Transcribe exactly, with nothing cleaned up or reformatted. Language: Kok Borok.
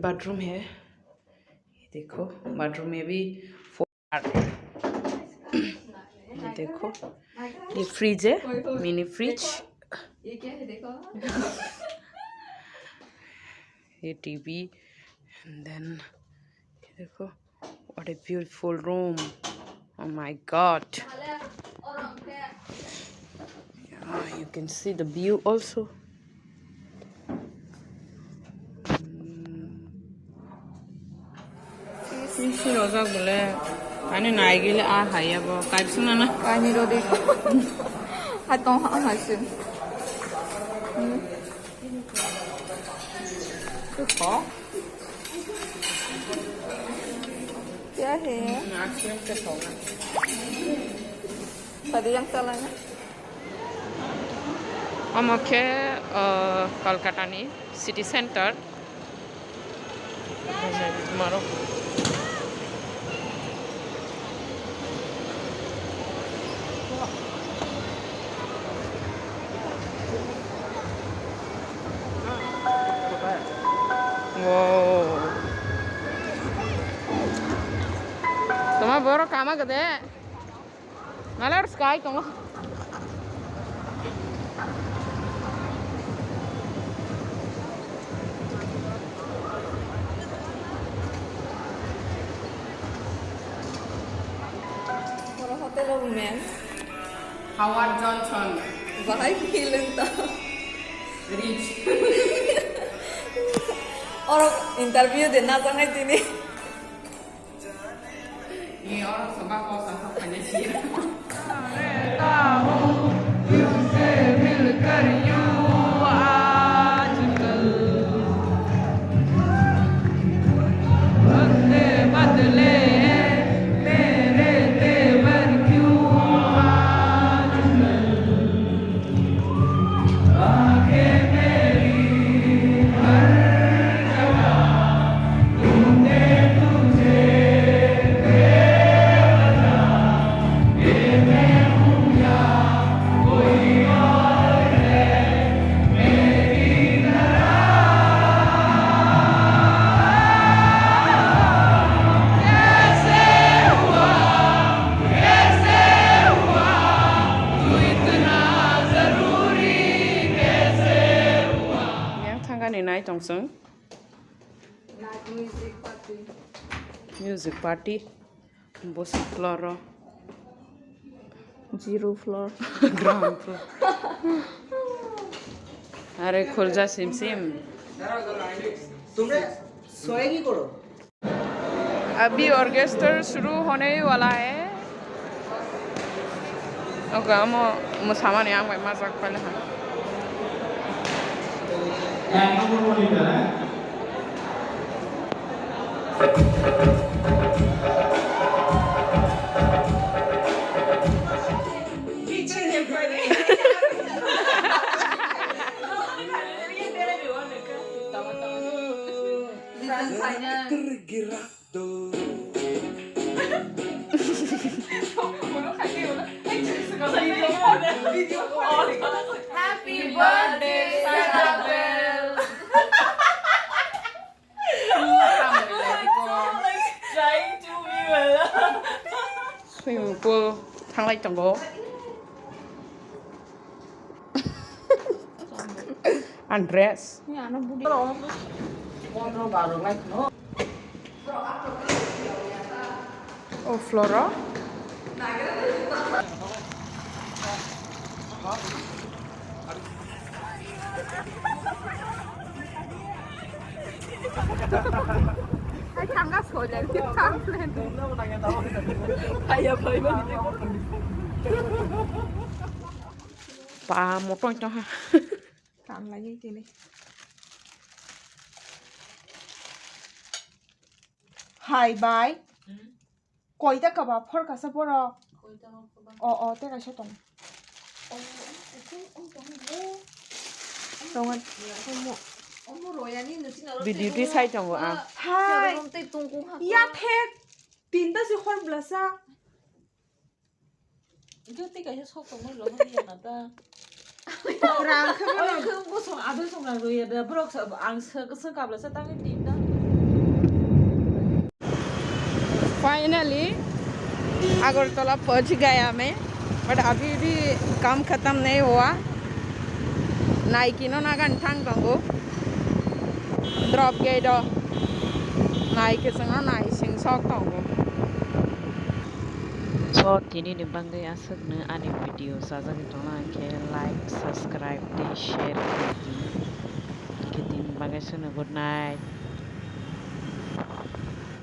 बाथरूम है, ये देखो, बाथरूम में भी फोर। ये देखो, ये फ्रिज है, मिनी फ्रिज। ये क्या है, देखो। ये टीवी, and then ये देखो, what a beautiful room. Oh my God. Yeah, you can see the view also. Isi rojak bole, ani naigile a hai abo, kaibsung nana. Ani rodi. Hai tong ha hai sin. Hmm. Kok? Kya hai? Tadi yang salahnya? Omo khe, uh, Kolkata ni city center. Maro. Wow. Toma boro kama gede. Nalar sky tongo. Oro hotel o roommate. Howard Johnson. Bahai feeling ta. Rich. Oro interview de na jangai tini. Yang thangani nai tong chwng. Music party. Bwswk floor o. Zero floor. Ground floor. Are khulja sim sim. तुमने सोएगी करो। अभी ऑर्केस्ट्रा शुरू होने वाला है। Okay, amo mwsamani ang bai majak paile ha. Happy birthday, Sarabel. Swimming pool thanglai tongo. Andres. O floor o. Ai, thangka soilai, thang plan. Ba, motong tong ha. Kam lagi tini. Hai bai. Hmm? Koita kaba phor kasa borok. Koita kaba. O, o, te kaisa tong. O, o, o, o, tongo. Tongo. Omo, omo royani nusi naro. Video twi sai tongo ang. Hai. Sarong tei tongkung ha. Ya thek. Tinta si hor blasa. Itu tei kaisa sok tongmani logo ni yana ta. Rang khe bono. Oi, khe bosong adoi song rang roi ya da. Borok sa, ang sa, sa kabla sa tangwi tin ta. Finally, Agartala pahunch gaya main, but abhi bhi kam khatam nahi hua. Nai kino na gan thang tongo. Drop gate o nai kisingno nai sing sok tongo. So, tini ni bangwi aswkno ani video chajagwi tongna khe like, subscribe tei share khe di. Khe tini bagwi sunu good night.